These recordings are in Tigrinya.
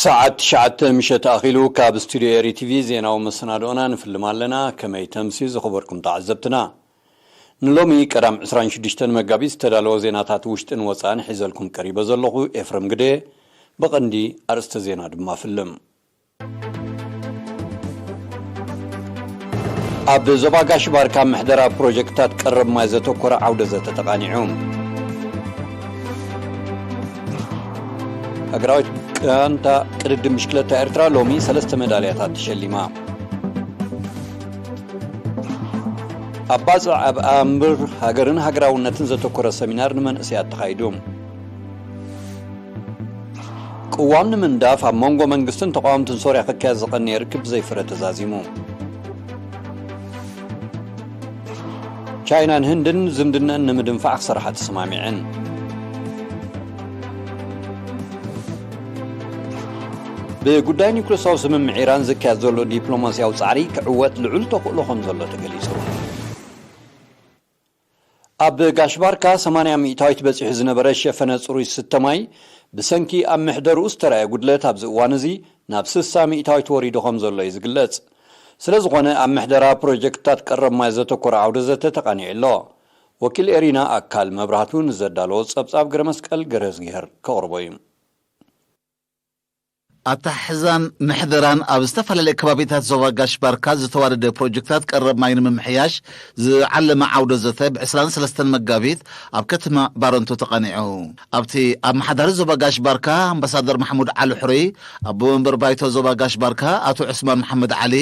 ሰዓት ትሽዓተ ምሸት ኣኺሉ ካብ ስቱድዮ ኤሪ ቲቪ ዜናዊ መሰናድኦና ንፍልም ኣለና። ከመይ ተምሲ ዝኸበርኩም ተዓዘብትና። ንሎሚ ቀዳም ዕስራን ሽዱሽተን መጋቢት ዝተዳለወ ዜናታት ውሽጥን ወፃእን ሒዘልኩም ቀሪበ ዘለኹ ኤፍረም ግደ። ብቐንዲ ኣርእስተ ዜና ድማ ፍልም። ኣብ ዞባ ጋሽ ባርካ ምሕደራ ፕሮጀክትታት ቀረብ ማይ ዘተኮረ ዓውደ ዘተ ተቓኒዑ። ሃገራዊት ጋንታ ቅድድም ብሽክለታ ኤርትራ ሎሚ ሰለስተ መዳልያታት ተሸሊማ። ኣብ ባጽዕ ኣብ ኣምር ሃገርን ሃገራውነትን ዘተኮረ ሰሚናር ንመንእሰያት ተኻይዱ። ቅዋም ንምንዳፍ ኣብ መንጎ መንግስትን ተቃወምትን ሶርያ ክካየድ ዝቐነየ ርክብ ዘይፍረ ተዛዚሙ። ቻይናን ህንድን ዝምድነን ንምድንፋዕ ክሰርሓ ተሰማሚዐን። ብጉዳይ ኒውክለሳዊ ስምምዕ ኢራን ዝካየድ ዘሎ ዲፕሎማስያዊ ጻዕሪ ክዕወት ልዑል ተኽእሎ ከም ዘሎ ተገሊጹ። ኣብ ጋሽ ባርካ ሰማንያ ሚእታዊት በጺሑ ዝነበረ ሸፈነ ጽሩይ ዝስተ ማይ ብሰንኪ ኣብ ምሕደርኡ ዝተራእየ ጉድለት ኣብዚ እዋን እዚ ናብ ስሳ ሚእታዊት ወሪዱ ከም ዘሎ እዩ ዝግለጽ። ስለ ዝኾነ ኣብ ምሕደራ ፕሮጀክትታት ቀረብ ማይ ዘተኮረ ዓውደ ዘተ ተቓኒዑ ኣሎ። ወኪል ኤሪና ኣካል መብራህቱ ንዘዳለዎ ጸብጻብ ገረመስቀል ገረዝጊሄር ከቕርቦ እዩ። ኣታሕዛን ምሕደራን ኣብ ዝተፈላለዩ ከባቢታት ዞባ ጋሽ ባርካ ዝተዋደደ ፕሮጀክታት ቀረብ ማይ ንምምሕያሽ ዝዓለመ ዓውደ ዘተ ብ ዕስራን ሰለስተን መጋቢት ኣብ ከተማ ባረንቱ ተቐኒዑ። ኣብቲ ኣመሓዳሪ ዞባ ጋሽ ባርካ ኣምባሳደር ማሕሙድ ዓሊ ሕሩይ፣ ኣቦ መንበር ባይቶ ዞባ ጋሽ ባርካ ኣቶ ዑስማን መሓመድ ዓሊ፣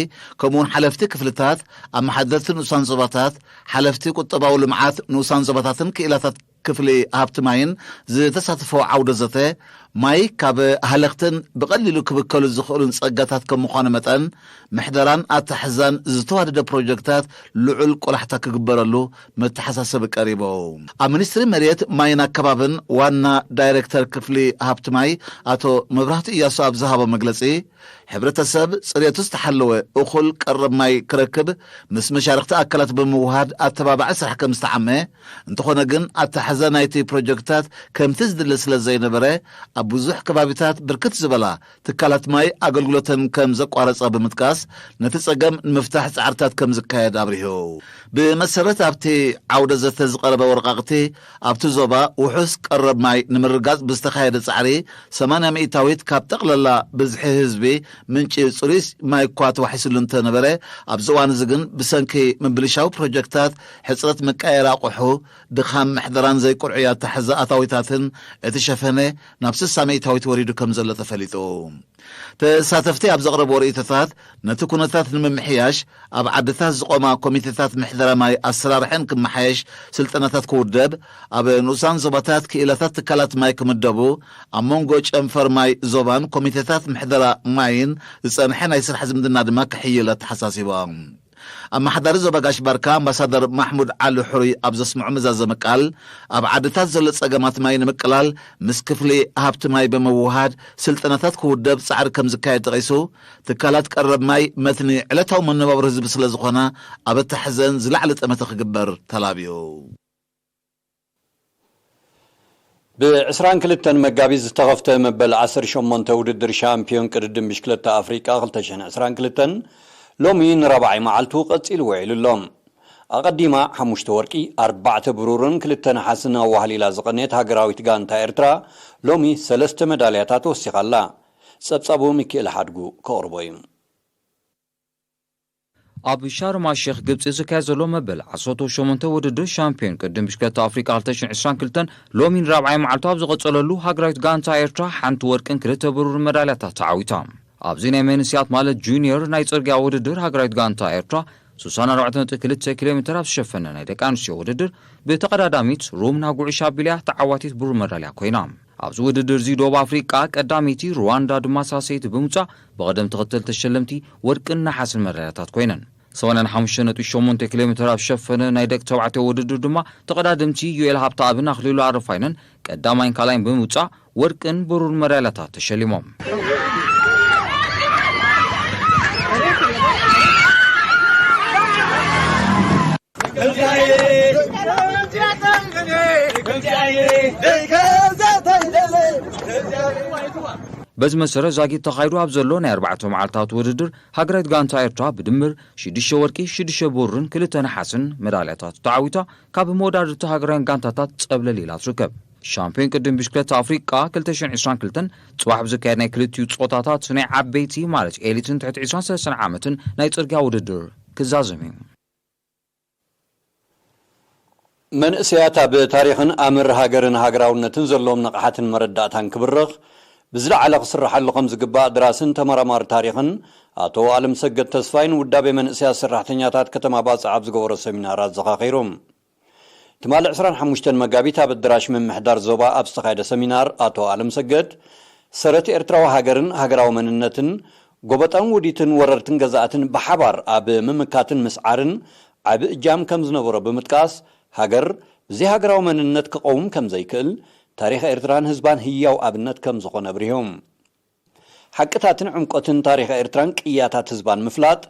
ከምኡውን ሓለፍቲ ክፍልታት፣ ኣመሓደርቲ ንኡሳን ዞባታት፣ ሓለፍቲ ቁጠባዊ ልምዓት ንኡሳን ዞባታትን ክኢላታት ክፍሊ ሃብቲ ማይን ዝተሳተፎ ዓውደ ዘተ፣ ማይ ካብ ሃለኽትን ብቐሊሉ ክብከሉ ዝኽእሉን ጸጋታት ከም ምዃኑ መጠን፣ ምሕደራን ኣታሕዛን ዝተዋደደ ፕሮጀክታት ልዑል ቆላሕታ ክግበረሉ መተሓሳሰቢ ቀሪቡ። ኣብ ሚኒስትሪ መሬት ማይን ኣከባብን ዋና ዳይሬክተር ክፍሊ ሃብቲ ማይ ኣቶ መብራህቱ እያሱ ኣብ ዝሃቦ መግለጺ፣ ሕብረተሰብ ጽሬቱ ዝተሓለወ እኹል ቀረብ ማይ ክረክብ ምስ መሻርኽቲ ኣካላት ብምውሃድ ኣተባባዒ ስራሕ ከም ዝተዓመ፣ እንተኾነ ግን ኣተሓሕዛ ናይቲ ፕሮጀክትታት ከምቲ ዝድለ ስለ ዘይነበረ፣ ኣብ ብዙሕ ከባቢታት ብርክት ዝበላ ትካላት ማይ ኣገልግሎተን ከም ዘቋረጻ ብምጥቃስ፣ ነቲ ጸገም ንምፍታሕ ጻዕርታት ከም ዝካየድ ኣብሪሁ። ብመሰረት ኣብቲ ዓውደ ዘተ ዝቐረበ ወረቓቕቲ፣ ኣብቲ ዞባ ውሑስ ቀረብ ማይ ንምርጋጽ ብዝተኻየደ ጻዕሪ፣ ሰማንያ ሚእታዊት ካብ ጠቕላላ ብዝሒ ህዝቢ ምንጪ ጽሩይ ማይ እኳ ተዋሒስሉ እንተነበረ፣ ኣብዚ እዋን እዚ ግን ብሰንኪ ምብልሻው ፕሮጀክታት፣ ሕጽረት መቀየሪ ኣቑሑ፣ ድኻም ምሕደራን ዘይቅርዑይ ኣተሓሕዛ ኣታዊታትን እቲ ሸፈነ ናብ ስሳ ሚእታዊት ወሪዱ ከም ዘሎ ተፈሊጡ። ተሳተፍቲ ኣብ ዘቕረብዎ ርእይቶታት፣ ነቲ ኩነታት ንምምሕያሽ ኣብ ዓድታት ዝቖማ ኮሚቴታት ምሕደራ ማይ ኣሰራርሐን ክመሓየሽ ስልጠናታት ክውደብ፣ ኣብ ንኡሳን ዞባታት ክኢላታት ትካላት ማይ ክምደቡ፣ ኣብ መንጎ ጨንፈር ማይ ዞባን ኮሚቴታት ምሕደራ ማይን ዝጸንሐ ናይ ስራሕ ዝምድና ድማ ክሕይል ኣተሓሳሲቦም። ኣመሓዳሪ ዞባ ጋሽ ባርካ ኣምባሳደር ማሕሙድ ዓሊ ሕሩይ ኣብ ዘስምዖ መዛዘሚ ቃል፣ ኣብ ዓድታት ዘሎ ጸገማት ማይ ንምቅላል ምስ ክፍሊ ሃብቲ ማይ ብምውሃድ ስልጠናታት ክውደብ ጻዕሪ ከም ዝካየድ ጠቒሱ፣ ትካላት ቀረብ ማይ መትኒ ዕለታዊ መነባብሮ ህዝቢ ስለ ዝኾና፣ ኣብ ኣተሓሕዘን ዝለዓለ ጠመተ ክግበር ተላብዩ። ብ22 መጋቢት ዝተኸፍተ መበል ዓሰርተ ሸሞንተ ውድድር ሻምፒዮን ቅድድም ብሽክለታ ኣፍሪቃ ክልተ ሽሕን ዕስራን ክልተን ሎሚ ንራብዓይ መዓልቱ ቀጺሉ ውዒሉ ኣሎ። ኣቐዲማ ሓሙሽተ ወርቂ፣ ኣርባዕተ ብሩርን ክልተ ነሓስን ኣዋህሊላ ዝቐነየት ሃገራዊት ጋንታ ኤርትራ ሎሚ ሰለስተ መዳልያታት ወሲኻ ኣላ። ጸብጻቡ ሚኪኤል ሓድጉ ከቕርቦ እዩ። ኣብ ሻርማ ሼክ ግብጺ ዝካየድ ዘሎ መበል ዓሰርተ ሸሞንተ ውድድር ሻምፒዮን ቅድም ብሽክለታ ኣፍሪቃ ክልተ ሽሕን ዕስራን ክልተን ሎሚን ራብዓይ መዓልቱ ኣብ ዝቐጸለሉ፣ ሃገራዊት ጋንታ ኤርትራ ሓንቲ ወርቅን ክልተ ብሩር መዳልያታት ተዓዊታ። ኣብዚ ናይ መንስያት ማለት ጁኒየር ናይ ጽርግያ ውድድር፣ ሃገራዊት ጋንታ ኤርትራ ስሳን ኣርባዕተን ነጥቢ ክልተ ኪሎ ሜትር ኣብ ዝሸፈነ ናይ ደቂ ኣንስትዮ ውድድር፣ ብተቐዳዳሚት ሩምና ጉዕሽ ኣቢልያ ተዓዋቲት ብሩር መዳልያ ኮይና። ኣብዚ ውድድር እዚ ደቡብ ኣፍሪቃ ቀዳመይቲ፣ ሩዋንዳ ድማ ሳልሰይቲ ብምውጻእ፣ ብቐደም ተኸተል ተሸለምቲ ወርቅን ነሓስን መዳልያታት ኮይነን። ሰማንያን ሓሙሽተ ነጥቢ ሸሞንተ ኪሎ ሜትር ኣብ ዝሸፈነ ናይ ደቂ ተባዕትዮ ውድድር ድማ፣ ተቐዳደምቲ ዩኤል ሃብተኣብን ኣኽሊሉ ኣረፋይነን ቀዳማይን ካልኣይን ብምውጻእ፣ ወርቅን ብሩር መዳልያታት ተሸሊሞም። በዚ መሰረት ዛጊት ተኻይዱ ኣብ ዘሎ ናይ ኣርባዕተ መዓልታት ውድድር ሃገራዊት ጋንታ ኤርትራ ብድምር ሽዱሽተ ወርቂ፣ ሽዱሽተ ብሩርን ክልተ ነሓስን መዳልያታት ተዓዊታ ካብ መወዳድርቲ ሃገራውያን ጋንታታት ጸብለል ኢላ ትርከብ። ሻምፒዮን ቅድም ብሽክለታ ኣፍሪቃ ክልተ ሽሕን ዕስራን ክልተን ጽባሕ ብዝካየድ ናይ ክልቲኡ ጾታታት ናይ ዓበይቲ ማለት ኤሊትን ትሕቲ ዕስራን ሰለስተን ዓመትን ናይ ጽርግያ ውድድር ክዛዘም እዩ። መንእሰያት ኣብ ታሪኽን ኣምር ሃገርን ሃገራውነትን ዘለዎም ንቕሓትን መረዳእታን ክብርኽ ብዝለዓለ ክስርሓሉ ከም ዝግባእ ድራስን ተመራማሪ ታሪኽን ኣቶ ኣለምሰገድ ተስፋይን ውዳቤ መንእሰያት ሰራሕተኛታት ከተማ ባጽዕ ኣብ ዝገበሮ ሰሚናር ኣዘኻኺሩ። ትማሊ ዕስራን ሓሙሽተን መጋቢት ኣብ ኣደራሽ ምምሕዳር ዞባ ኣብ ዝተኻየደ ሰሚናር ኣቶ ኣለምሰገድ ሰረት ኤርትራዊ ሃገርን ሃገራዊ መንነትን ጎበጣን ውዲትን ወረርትን ገዛእትን ብሓባር ኣብ ምምካትን ምስዓርን ዓቢ እጃም ከም ዝነበሮ ብምጥቃስ፣ ሃገር ብዘይ ሃገራዊ መንነት ክቐውም ከም ዘይክእል፣ ታሪኽ ኤርትራን ህዝባን ህያው ኣብነት ከም ዝኾነ ኣብሪሆም። ሓቅታትን ዕምቆትን ታሪኽ ኤርትራን ቅያታት ህዝባን ምፍላጥ፣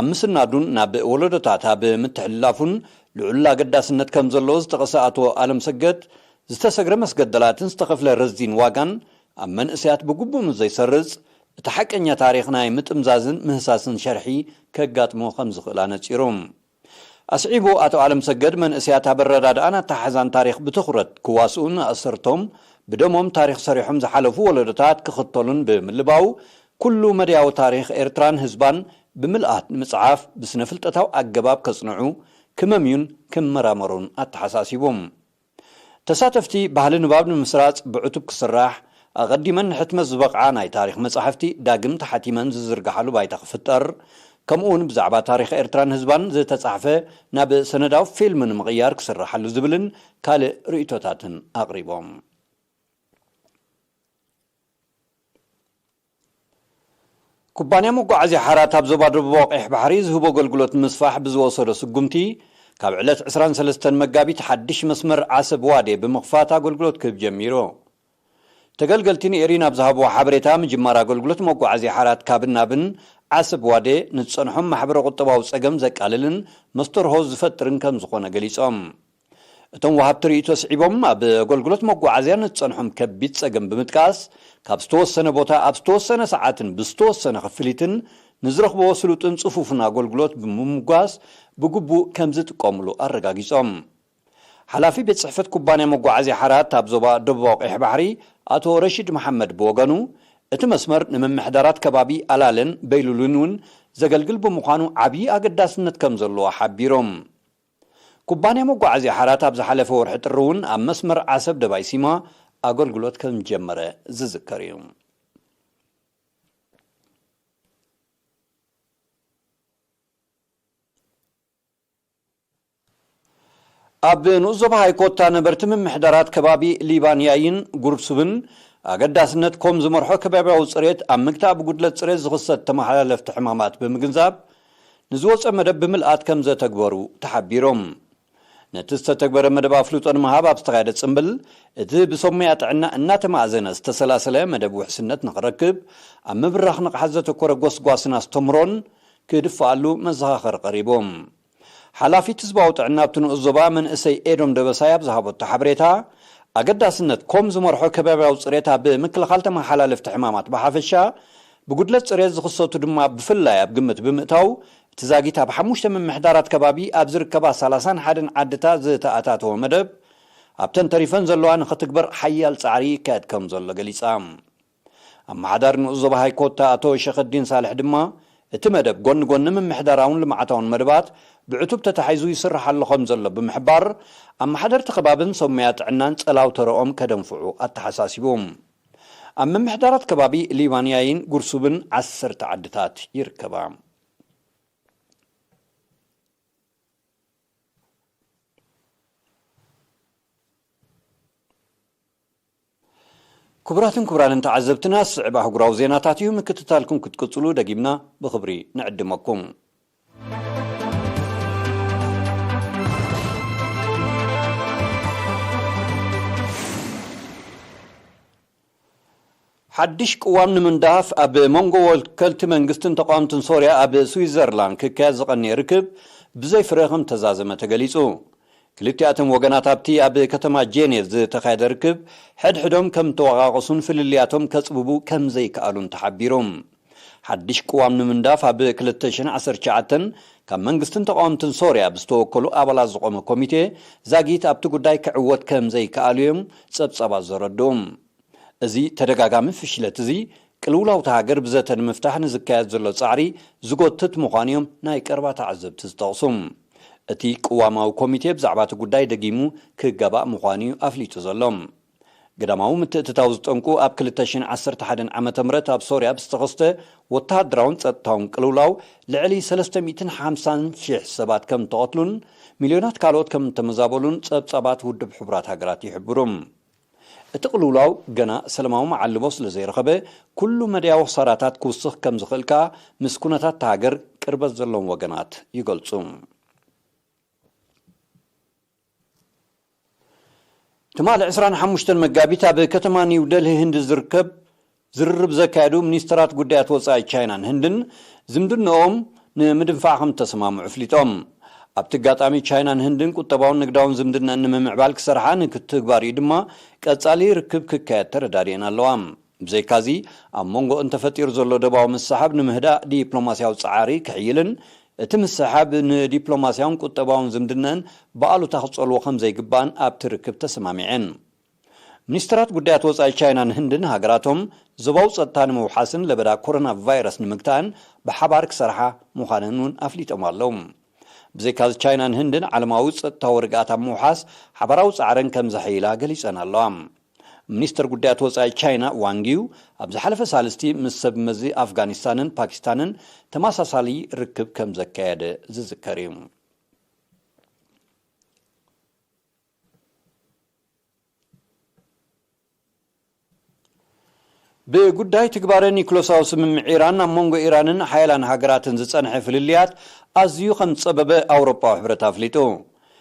ኣብ ምስናዱን ናብ ወለዶታት ኣብ ምትሕልላፉን ልዑል ኣገዳስነት ከም ዘለዎ ዝጠቐሰ ኣቶ ኣለምሰገድ፣ ዝተሰግረ መስገደላትን ዝተኸፍለ ረዚን ዋጋን ኣብ መንእሰያት ብግቡእ ምስ ዘይሰርጽ፣ እቲ ሓቀኛ ታሪኽ ናይ ምጥምዛዝን ምህሳስን ሸርሒ ከጋጥሞ ከም ዝኽእል ኣነጺሩ። ኣስዒቡ ኣቶ ኣለምሰገድ፣ መንእሰያት ኣብ ኣረዳድኣን ኣተሓሕዛን ታሪኽ ብትኹረት ክዋስኡን ኣሰርቶም ብደሞም ታሪኽ ሰሪሖም ዝሓለፉ ወለዶታት ክኽተሉን ብምልባው፣ ኩሉ መድያዊ ታሪኽ ኤርትራን ህዝባን ብምልኣት ንምጽሓፍ ብስነ ፍልጠታዊ ኣገባብ ከጽንዑ፣ ክመምዩን ክመራመሩን ኣተሓሳሲቡ። ተሳተፍቲ፣ ባህሊ ንባብ ንምስራጽ ብዕቱብ ክስራሕ፣ ኣቐዲመን ንሕትመት ዝበቕዓ ናይ ታሪኽ መጻሕፍቲ ዳግም ተሓቲመን ዝዝርግሓሉ ባይታ ክፍጠር፣ ከምኡውን ብዛዕባ ታሪኽ ኤርትራን ህዝባን ዝተጻሕፈ ናብ ሰነዳዊ ፊልም ንምቕያር ክስርሓሉ ዝብልን ካልእ ርእይቶታትን ኣቕሪቦም። ኩባንያ መጓዓዝያ ሓራት ኣብ ዞባ ደቡባዊ ቀይሕ ባሕሪ ዝህቦ ኣገልግሎት ንምስፋሕ ብዝወሰዶ ስጉምቲ፣ ካብ ዕለት ዕስራን ሰለስተን መጋቢት ሓድሽ መስመር ዓሰብ ዋዴ ብምኽፋት ኣገልግሎት ክህብ ጀሚሩ። ተገልገልቲ ንኤሪ ናብ ዝሃብዎ ሓበሬታ፣ ምጅማር ኣገልግሎት መጓዓዝያ ሓራት ካብን ናብን ዓሰብ ዋዴ ንዝጸንሖም ማሕበረ ቁጠባዊ ጸገም ዘቃልልን መስተርሆ ዝፈጥርን ከም ዝኾነ ገሊጾም። እቶም ወሃብቲ ርእይቶ ስዒቦም፣ ኣብ ኣገልግሎት መጓዓዝያ ንዝጸንሖም ከቢድ ጸገም ብምጥቃስ፣ ካብ ዝተወሰነ ቦታ ኣብ ዝተወሰነ ሰዓትን ብዝተወሰነ ክፍሊትን ንዝረኽብዎ ስሉጥን ጽፉፍን ኣገልግሎት ብምምጓስ ብግቡእ ከም ዝጥቀሙሉ ኣረጋጊጾም። ሓላፊ ቤት ጽሕፈት ኩባንያ መጓዓዝያ ሓራት ኣብ ዞባ ደቡባዊ ቀይሕ ባሕሪ ኣቶ ረሺድ መሓመድ ብወገኑ፣ እቲ መስመር ንምምሕዳራት ከባቢ ኣላለን በይሉልን እውን ዘገልግል ብምዃኑ ዓብዪ ኣገዳስነት ከም ዘለዎ ሓቢሮም። ኩባንያ መጓዓዝያ ሓራት ኣብ ዝሓለፈ ወርሒ ጥሪ እውን ኣብ መስመር ዓሰብ ደባይ ሲማ ኣገልግሎት ከም ጀመረ ዝዝከር እዩ። ኣብ ንኡስ ዞባ ሃይኮታ ነበርቲ ምምሕዳራት ከባቢ ሊባን ያይን ጉርሱብን ኣገዳስነት ኮም ዝመርሖ ከባቢያዊ ጽሬት ኣብ ምግታእ ብጉድለት ጽሬት ዝኽሰት ተመሓላለፍቲ ሕማማት ብምግንዛብ ንዝወጸ መደብ ብምልኣት ከም ዘተግበሩ ተሓቢሮም። ነቲ ዝተተግበረ መደብ ኣፍልጦ ንምሃብ ኣብ ዝተኻየደ ጽምብል፣ እቲ ብሰሙያ ጥዕና እናተማእዘነ ዝተሰላሰለ መደብ ውሕስነት ንኽረክብ ኣብ ምብራኽ ንቕሓት ዘተኮረ ጎስጓስን ኣስተምህሮን ክድፍኣሉ መዘኻኸሪ ቀሪቡ። ሓላፊት ህዝባዊ ጥዕና ኣብቲ ንኡስ ዞባ መንእሰይ ኤዶም ደበሳይ ኣብ ዝሃበቶ ሓበሬታ፣ ኣገዳስነት ኮም ዝመርሖ ከባብያዊ ጽሬት ኣብ ምክልኻል ተመሓላለፍቲ ሕማማት ብሓፈሻ፣ ብጉድለት ጽሬት ዝኽሰቱ ድማ ብፍላይ ኣብ ግምት ብምእታው፣ እቲ ዛጊት ኣብ ሓሙሽተ ምምሕዳራት ከባቢ ኣብ ዝርከባ ሰላሳን ሓደን ዓድታት ዝተኣታተወ መደብ፣ ኣብተን ተሪፈን ዘለዋ ንኽትግበር ሓያል ጻዕሪ ይካየድ ከም ዘሎ ገሊጻ። ኣመሓዳሪ ንኡስ ዞባ ሃይኮታ ኣቶ ሸኸዲን ሳልሕ ድማ፣ እቲ መደብ ጎኒ ጎኒ ምምሕዳራውን ልምዓታውን መደባት ብዕቱብ ተታሒዙ ይስራሕ ኣሎ ከም ዘሎ ብምሕባር፣ ኣመሓደርቲ ከባብን ሰሙያ ጥዕናን ጸላው ተረኦም ከደንፍዑ ኣተሓሳሲቡ። ኣብ ምምሕዳራት ከባቢ ሊባን ያይን ጉርሱብን ዓሰርተ ዓድታት ይርከባ። ክቡራትን ክቡራንን ተዓዘብትና፣ ዝስዕብ ኣህጉራዊ ዜናታት እዩ። ምክትታልኩም ክትቅጽሉ ደጊምና ብኽብሪ ንዕድመኩም። ሓድሽ ቅዋም ንምንዳፍ ኣብ መንጎ ወከልቲ መንግስትን ተቃወምትን ሶርያ ኣብ ስዊዘርላንድ ክካየድ ዝቐነየ ርክብ ብዘይ ፍረ ከም ተዛዘመ ተገሊጹ። ክልቲኣቶም ወገናት ኣብቲ ኣብ ከተማ ጄኔቭ ዝተኻየደ ርክብ፣ ሕድሕዶም ከም ተወቓቐሱን ፍልልያቶም ከጽብቡ ከም ዘይከኣሉን ተሓቢሩ። ሓድሽ ቅዋም ንምንዳፍ ኣብ ክልተ ሽሕን ዓሰርተ ትሽዓተን ካብ መንግስትን ተቓወምትን ሶርያ ብዝተወከሉ ኣባላት ዝቖመ ኮሚቴ፣ ዛጊት ኣብቲ ጉዳይ ክዕወት ከም ዘይከኣሉ እዮም ጸብጻባት ዘረድኡ። እዚ ተደጋጋሚ ፍሽለት እዚ፣ ቅልውላውታ ሃገር ብዘተ ንምፍታሕ ንዝካየድ ዘሎ ጻዕሪ ዝጎትት ምዃኑ እዮም ናይ ቀረባ ተዓዘብቲ ዝጠቕሱ። እቲ ቅዋማዊ ኮሚቴ ብዛዕባ እቲ ጉዳይ ደጊሙ ክጋባእ ምዃኑ እዩ ኣፍሊጡ ዘሎ። ግዳማዊ ምትእትታው ዝጠንቁ ኣብ ክልተ ሽሕን ዓሰርተ ሓደን ዓመተ ምህረት ኣብ ሶርያ ብዝተኸስተ ወተሃደራውን ጸጥታውን ቅልውላው ልዕሊ ሰለስተ ሚእትን ሓምሳን ሽሕ ሰባት ከም ተቐትሉን ሚልዮናት ካልኦት ከም ተመዛበሉን ጸብጻባት ውድብ ሕቡራት ሃገራት ይሕብሩ። እቲ ቅልውላው ገና ሰለማዊ መዓልቦ ስለ ዘይረኸበ፣ ኩሉ መድያዊ ክሳራታት ክውስኽ ከም ዝኽእል ከኣ ምስ ኩነታት እታ ሃገር ቅርበት ዘለዎም ወገናት ይገልጹ። ትማሊ ዕስራን ሓሙሽተን መጋቢት ኣብ ከተማ ኒው ደልሂ ህንዲ ዝርከብ ዝርርብ ዘካየዱ ሚኒስተራት ጉዳያት ወጻኢ ቻይናን ህንድን ዝምድንኦም ንምድንፋዕ ከም ተሰማምዑ ኣፍሊጦም። ኣብቲ ኣጋጣሚ ቻይናን ህንድን ቁጠባውን ንግዳውን ዝምድና ንምምዕባል ክሰርሓ ንክትግባር እዩ ድማ ቀጻሊ ርክብ ክካየድ ተረዳዲአን ኣለዋ። ብዘይካዚ ኣብ መንጎ እንተፈጢሩ ዘሎ ደባዊ ምሰሓብ ንምህዳእ ዲፕሎማስያዊ ጻዕሪ ክሕይልን እቲ ምሰሓብ ንዲፕሎማስያውን ቁጠባውን ዝምድነን ብኣሉታ ክጸልዎ ከም ዘይግባን ኣብቲ ርክብ ተሰማሚዐን። ሚኒስትራት ጉዳያት ወጻኢ ቻይናን ህንድን ሃገራቶም ዞባዊ ጸጥታ ንምውሓስን ለበዳ ኮሮና ቫይረስ ንምግታእን ብሓባር ክሰርሓ ምዃነን እውን ኣፍሊጦም ኣለዉ። ብዘይካዚ ቻይናን ህንድን ዓለማዊ ጸጥታዊ ርግኣት ኣብ ምውሓስ ሓባራዊ ጻዕረን ከም ዘሐይላ ገሊጸን ኣለዋ። ሚኒስትር ጉዳያት ወጻኢ ቻይና ዋንጊው ኣብ ዝሓለፈ ሳልስቲ ምስ ሰብ መዚ ኣፍጋኒስታንን ፓኪስታንን ተመሳሳሊ ርክብ ከም ዘካየደ ዝዝከር እዩ። ብጉዳይ ትግባረ ኒክሎሳዊ ስምምዕ ኢራን ኣብ መንጎ ኢራንን ሓያላን ሃገራትን ዝጸንሐ ፍልልያት ኣዝዩ ከም ዝጸበበ ኣውሮፓዊ ሕብረት ኣፍሊጡ።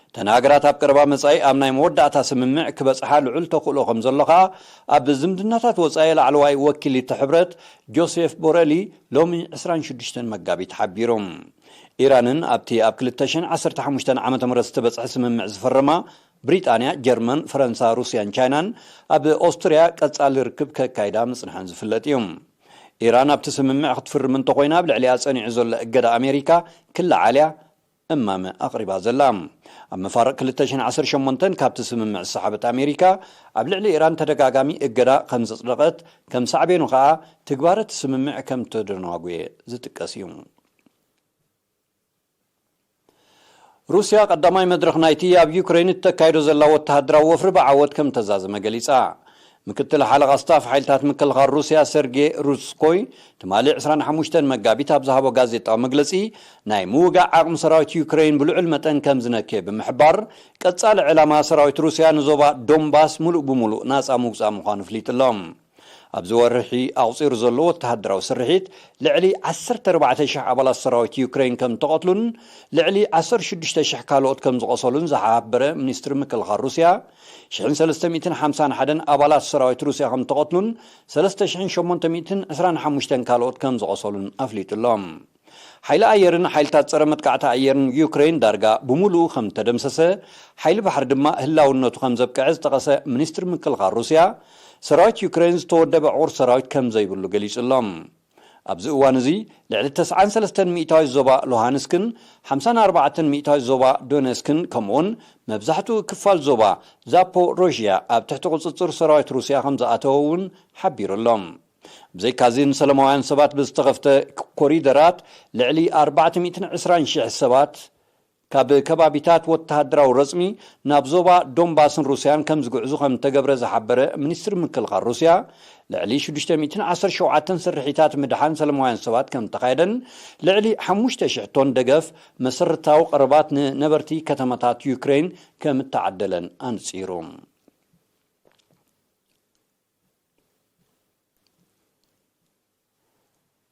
እተን ሃገራት ኣብ ቀረባ መጻኢ ኣብ ናይ መወዳእታ ስምምዕ ክበጽሓ ልዑል ተኽእሎ ከም ዘሎ ከኣ ኣብ ዝምድናታት ወጻኢ ላዕለዋይ ወኪል እቲ ሕብረት ጆሴፍ ቦረሊ ሎሚ ዕስራን ሽዱሽተን መጋቢት ሓቢሩ። ኢራንን ኣብቲ ኣብ ክልተ ሽሕን ዓሰርተ ሓሙሽተን ዓመተ ምህረት ዝተበጽሐ ስምምዕ ዝፈረማ ብሪጣንያ፣ ጀርመን፣ ፈረንሳ፣ ሩስያን ቻይናን ኣብ ኦስትርያ ቀጻሊ ርክብ ከካይዳ ምጽንሐን ዝፍለጥ እዩ። ኢራን ኣብቲ ስምምዕ ክትፍርም እንተኾይና፣ ኣብ ልዕሊኣ ጸኒዑ ዘሎ እገዳ ኣሜሪካ ክለዓል እያ እማመ ኣቕሪባ ዘላ። ኣብ መፋርቕ ክልተ ሽሕን ዓሰርተ ሸሞንተን ካብቲ ስምምዕ ዝሰሓበት ኣሜሪካ፣ ኣብ ልዕሊ ኢራን ተደጋጋሚ እገዳ ከም ዘጽደቐት፣ ከም ሳዕቤኑ ከኣ ትግባረ እቲ ስምምዕ ከም ተደናጉየ ዝጥቀስ እዩ። ሩስያ ቀዳማይ መድረኽ ናይቲ ኣብ ዩክሬን እተካይዶ ዘላ ወተሃደራዊ ወፍሪ ብዓወት ከም ተዛዘመ ገሊጻ። ምክትል ሓለቓ ስታፍ ሓይልታት ምክልኻል ሩስያ ሰርጌ ሩስኮይ ትማሊ ዕስራን ሓሙሽተን መጋቢት ኣብ ዝሃቦ ጋዜጣዊ መግለጺ፣ ናይ ምውጋእ ዓቕሚ ሰራዊት ዩክሬን ብልዑል መጠን ከም ዝነከየ ብምሕባር፣ ቀጻሊ ዕላማ ሰራዊት ሩስያ ንዞባ ዶንባስ ምሉእ ብምሉእ ናጻ ምውጻእ ምዃኑ ኣፍሊጡ ኣሎ። ኣብዚ ወርሒ ኣቑጺሩ ዘሎ ወተሃደራዊ ስርሒት፣ ልዕሊ ዓሰርተ ኣርባዕተ ሽሕ ኣባላት ሰራዊት ዩክሬን ከም ተቐትሉን ልዕሊ ዓሰርተ ሽዱሽተ ሽሕ ካልኦት ከም ዝቖሰሉን ዝሓበረ ሚኒስትሪ ምክልኻል ሩስያ፣ ሽሕን ሰለስተ ሚእትን ሓምሳን ሓደን ኣባላት ሰራዊት ሩስያ ከም ተቐትሉን ሰለስተ ሽሕን ሸሞንተ ሚእትን ዕስራን ሓሙሽተን ካልኦት ከም ዝቖሰሉን ኣፍሊጡ ኣሎ። ሓይሊ ኣየርን ሓይልታት ጸረ መጥቃዕቲ ኣየርን ዩክሬን ዳርጋ ብምሉኡ ከም ተደምሰሰ፣ ሓይሊ ባሕሪ ድማ ህላውነቱ ከም ዘብቅዐ ዝጠቐሰ ሚኒስትሪ ምክልኻል ሩስያ፣ ሰራዊት ዩክሬን ዝተወደበ ዕቑር ሰራዊት ከም ዘይብሉ ገሊጹ ኣሎ። ኣብዚ እዋን እዚ፣ ልዕሊ ተስዓን ሰለስተን ሚእታዊት ዞባ ሉሃንስክን ሓምሳን ኣርባዕተን ሚእታዊት ዞባ ዶነስክን፣ ከምኡውን መብዛሕትኡ ክፋል ዞባ ዛፖሮዥያ ኣብ ትሕቲ ቁጽጽር ሰራዊት ሩስያ ከም ዝኣተወ እውን ሓቢሩ ኣሎ። ብዘይካዚ፣ ንሰላማውያን ሰባት ብዝተኸፍተ ኮሪደራት ልዕሊ ኣርባዕተ ሚእትን ዕስራን ሽሕ ሰባት ካብ ከባቢታት ወተሃደራዊ ረጽሚ ናብ ዞባ ዶንባስን ሩስያን ከም ዝግዕዙ ከም እተገብረ ዝሓበረ ሚኒስትሪ ምክልኻል ሩስያ፣ ልዕሊ ሽዱሽተ ሚእትን ዓሰርተ ሸውዓተን ስርሒታት ምድሓን ሰላማውያን ሰባት ከም እተኻየደን ልዕሊ ሓሙሽተ ሽሕ ቶን ደገፍ መሰረታዊ ቀረባት ንነበርቲ ከተማታት ዩክሬን ከም እተዓደለን ኣንጺሩ።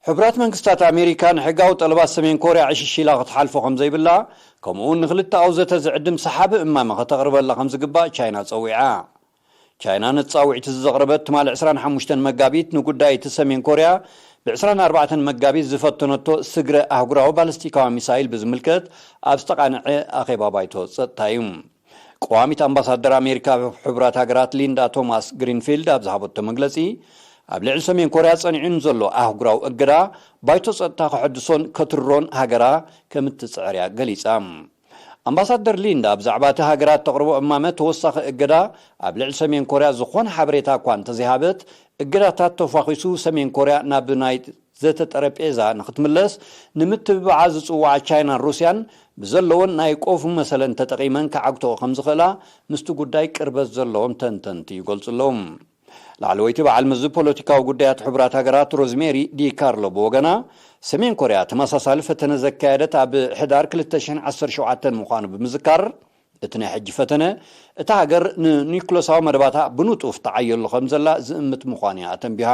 ሕቡራት መንግስታት ኣሜሪካ ንሕጋዊ ጠለባት ሰሜን ኮርያ ዕሽሽ ኢላ ክትሓልፎ ከም ዘይብላ፣ ከምኡውን ንክልተኣዊ ዘተ ዝዕድም ሰሓቢ እማመ ከተቕርበላ ከም ዝግባእ ቻይና ጸዊዓ። ቻይና ነቲ ጻውዒት እዚ ዘቕረበት ትማሊ ዕስራን ሓሙሽተን መጋቢት፣ ንጉዳይ እቲ ሰሜን ኮርያ ብ ዕስራን ኣርባዕተን መጋቢት ዝፈተነቶ ስግረ ኣህጉራዊ ባለስቲካዊ ሚሳይል ብዝምልከት ኣብ ዝተቓንዐ ኣኼባ ባይቶ ጸጥታ እዩ። ቀዋሚት ኣምባሳደር ኣሜሪካ ኣብ ሕቡራት ሃገራት ሊንዳ ቶማስ ግሪንፊልድ ኣብ ዝሃበቶ መግለጺ፣ ኣብ ልዕሊ ሰሜን ኮርያ ጸኒዑ ንዘሎ ኣህጉራዊ እገዳ ባይቶ ጸጥታ ከሐድሶን ከትርሮን ሃገራ ከም እትጽዕር እያ ገሊጻ። ኣምባሳደር ሊንዳ ብዛዕባ እቲ ሃገራት ተቕርቦ እማመ ተወሳኺ እገዳ ኣብ ልዕሊ ሰሜን ኮርያ ዝኾነ ሓበሬታ እኳ እንተዘይሃበት፣ እገዳታት ተፋኺሱ ሰሜን ኮርያ ናብ ናይ ዘተ ጠረጴዛ ንክትምለስ ንምትብባዓ ዝጽውዓ ቻይናን ሩስያን ብዘለወን ናይ ቆፉ መሰለን ተጠቒመን ክዓግተኦ ከም ዝኽእላ ምስቲ ጉዳይ ቅርበት ዘለዎም ተንተንቲ ይገልጹ ኣለዉ። ላዕለወይቲ በዓል መዚ ፖለቲካዊ ጉዳያት ሕቡራት ሃገራት ሮዝሜሪ ዲ ካርሎ ብወገና፣ ሰሜን ኮርያ ተመሳሳሊ ፈተነ ዘካየደት ኣብ ሕዳር ክልተ ሽሕን ዓሰርተ ሸውዓተን ምዃኑ ብምዝካር፣ እቲ ናይ ሕጂ ፈተነ እታ ሃገር ንኒኩለሳዊ መደባታ ብንጡፍ ተዓየሉ ከም ዘላ ዝእምት ምዃኑ እያ ኣተንቢሃ።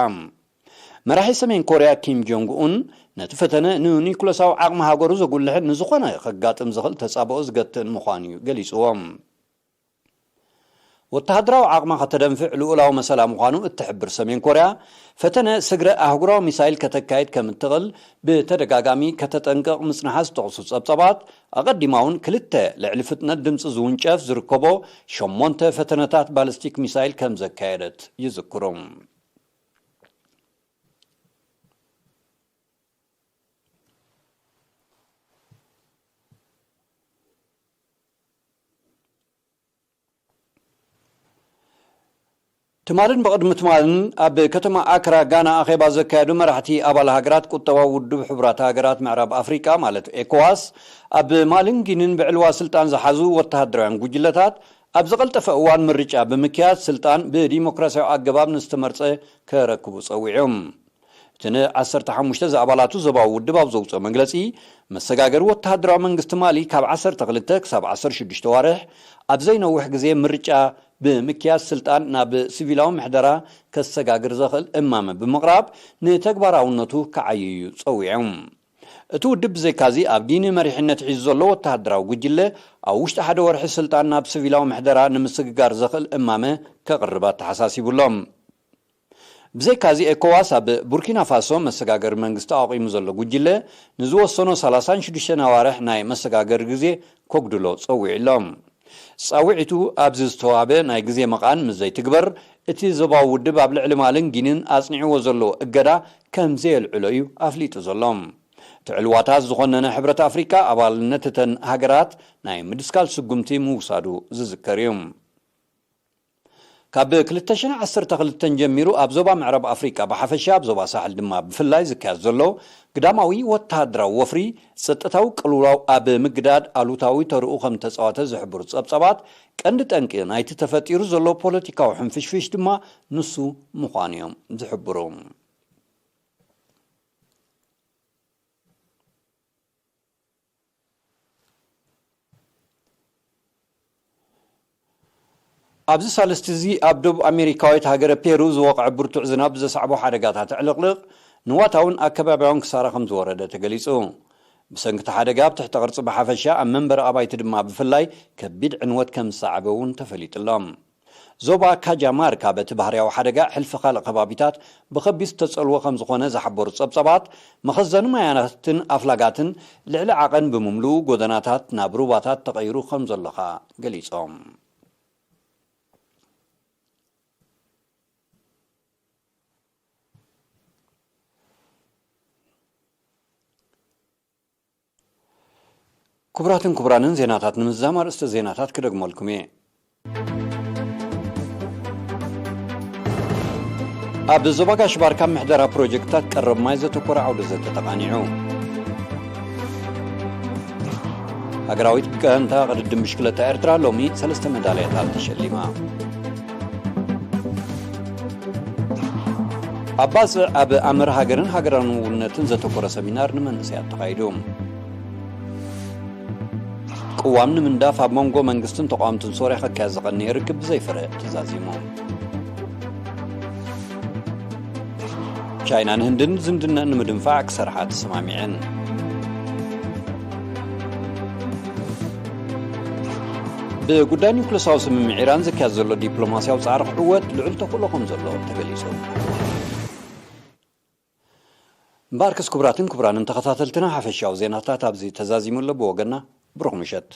መራሒ ሰሜን ኮርያ ኪም ጆንግ ኡን ነቲ ፈተነ ንኒኩለሳዊ ዓቕሚ ሃገሩ ዘጉልሕን ንዝኾነ ከጋጥም ዝኽእል ተጻብኦ ዝገትእን ምዃኑ እዩ ገሊጽዎ። ወተሃደራዊ ዓቕማ ከተደንፍዕ ልኡላዊ መሰላ ምዃኑ እትሕብር ሰሜን ኮርያ፣ ፈተነ ስግረ ኣህጉራዊ ሚሳይል ከተካይድ ከም እትኽእል ብተደጋጋሚ ከተጠንቅቕ ምጽንሓ ዝጠቕሱ ጸብጻባት፣ ኣቐዲማ እውን ክልተ ልዕሊ ፍጥነት ድምጺ ዝውንጨፍ ዝርከቦ ሸሞንተ ፈተነታት ባሊስቲክ ሚሳይል ከም ዘካየደት ይዝክሩ። ትማልን ብቕድሚ ትማልን ኣብ ከተማ ኣክራ ጋና ኣኼባ ዘካየዱ መራሕቲ ኣባል ሃገራት ቁጠባዊ ውድብ ሕቡራት ሃገራት ምዕራብ ኣፍሪቃ ማለት ኤኮዋስ፣ ኣብ ማልን ጊኒን ብዕልዋ ስልጣን ዝሓዙ ወተሃደራውያን ጉጅለታት ኣብ ዝቐልጠፈ እዋን ምርጫ ብምክያድ ስልጣን ብዲሞክራሲያዊ ኣገባብ ንዝተመርጸ ከረክቡ ጸዊዖም። እቲ ንዓሰርተ ሓሙሽተ ዝኣባላቱ ዞባዊ ውድብ ኣብ ዘውፅኦ መግለፂ፣ መሰጋገሪ ወተሃደራዊ መንግስቲ ማሊ ካብ ዓሰርተ ክልተ ክሳብ ዓሰርተ ሽዱሽተ ዋርሕ ኣብ ዘይነውሕ ግዜ ምርጫ ብምክያድ ስልጣን ናብ ሲቪላዊ ምሕደራ ከሰጋግር ዘኽእል እማመ ብምቕራብ ንተግባራውነቱ ክዓይዩ ጸዊዖም። እቲ ውድብ ብዘይካዚ ኣብ ጊኒ መሪሕነት ሒዙ ዘሎ ወተሃደራዊ ጉጅለ ኣብ ውሽጢ ሓደ ወርሒ ስልጣን ናብ ሲቪላዊ ምሕደራ ንምስግጋር ዘኽእል እማመ ከቕርብ ኣተሓሳሲቡ ኣሎ። ብዘይካዚ ኤኮዋስ ኣብ ቡርኪና ፋሶ መሰጋገሪ መንግስቲ ኣቋቒሙ ዘሎ ጉጅለ ንዝወሰኖ ሰላሳን ሽዱሽተን ኣዋርሕ ናይ መሰጋገሪ ግዜ ከጉድሎ ጸዊዑ ኣሎ። ጻውዒቱ ኣብዚ ዝተዋህበ ናይ ግዜ መቓን ምስ ዘይትግበር፣ እቲ ዞባዊ ውድብ ኣብ ልዕሊ ማልን ጊኒን ኣጽኒዕዎ ዘሎ እገዳ ከም ዘየልዕሎ እዩ ኣፍሊጡ ዘሎ። እቲ ዕልዋታት ዝኾነነ ሕብረት ኣፍሪቃ ኣባልነት እተን ሃገራት ናይ ምድስካል ስጉምቲ ምውሳዱ ዝዝከር እዩ። ካብ ክልተ ሽሕን ዓሰርተ ክልተን ጀሚሩ ኣብ ዞባ ምዕራብ ኣፍሪቃ ብሓፈሻ ኣብ ዞባ ሳሕል ድማ ብፍላይ ዝካየድ ዘሎ ግዳማዊ ወተሃደራዊ ወፍሪ ጸጥታዊ ቅልውላው ኣብ ምግዳድ ኣሉታዊ ተርኡ ከም ተጻወተ ዝሕብሩ ጸብጻባት ቀንዲ ጠንቂ ናይቲ ተፈጢሩ ዘሎ ፖለቲካዊ ሕንፍሽፍሽ ድማ ንሱ ምዃኑ እዮም ዝሕብሩ። ኣብዚ ሳልስቲ እዚ ኣብ ደቡብ ኣሜሪካዊት ሃገረ ፔሩ ዝወቕዐ ብርቱዕ ዝናብ ዘስዓቦ ሓደጋታት ዕልቕልቕ ንዋታውን ኣከባቢያውን ክሳራ ከም ዝወረደ ተገሊጹ። ብሰንኪ እቲ ሓደጋ ኣብ ትሕቲ ቅርጺ ብሓፈሻ ኣብ መንበሪ ኣባይቲ ድማ ብፍላይ ከቢድ ዕንወት ከም ዝሰዓበ እውን ተፈሊጡ ኣሎ። ዞባ ካጃማርካ በቲ ባህርያዊ ሓደጋ ሕልፊ ካልእ ከባቢታት ብኸቢድ ዝተጸልወ ከም ዝኾነ ዝሓበሩ ጸብጻባት፣ መኸዘኒ ማያትን ኣፍላጋትን ልዕሊ ዓቐን ብምምልኡ፣ ጎደናታት ናብ ሩባታት ተቐይሩ ከም ዘሎ ኸኣ ገሊጾም። ክቡራትን ክቡራንን፣ ዜናታት ንምዝዛም ኣርእስተ ዜናታት ክደግመልኩም እየ። ኣብ ዞባ ጋሽ ባርካ ምሕደራ ፕሮጀክትታት ቀረብ ማይ ዘተኮረ ዓውደ ዘተ ተቓኒዑ። ሃገራዊት ጋንታ ቅድድም ብሽክለታ ኤርትራ ሎሚ ሰለስተ መዳልያታት ተሸሊማ። ኣብ ባጽዕ ኣብ ኣምር ሃገርን ሃገራውነትን ዘተኮረ ሰሚናር ንመንእሰያት ተኻይዱ። ቅዋም ንምንዳፍ ኣብ መንጎ መንግስትን ተቃወምትን ሶርያ ክካየድ ዝቐነየ ርክብ ብዘይፍረ ተዛዚሙ። ቻይናን ህንድን ዝምድነን ንምድንፋዕ ክሰርሓ ተሰማሚዐን። ብጉዳይ ኒውክለሳዊ ስምምዕ ኢራን ዝካየድ ዘሎ ዲፕሎማስያዊ ጻዕሪ ክዕወት ልዑል ተኽእሎ ከም ዘሎ ተገሊጹ። እምበኣርከስ ክቡራትን ክቡራንን ተኸታተልትና፣ ሓፈሻዊ ዜናታት ኣብዚ ተዛዚሙ ኣሎ። ብወገንና ብሩኽ ምሸት።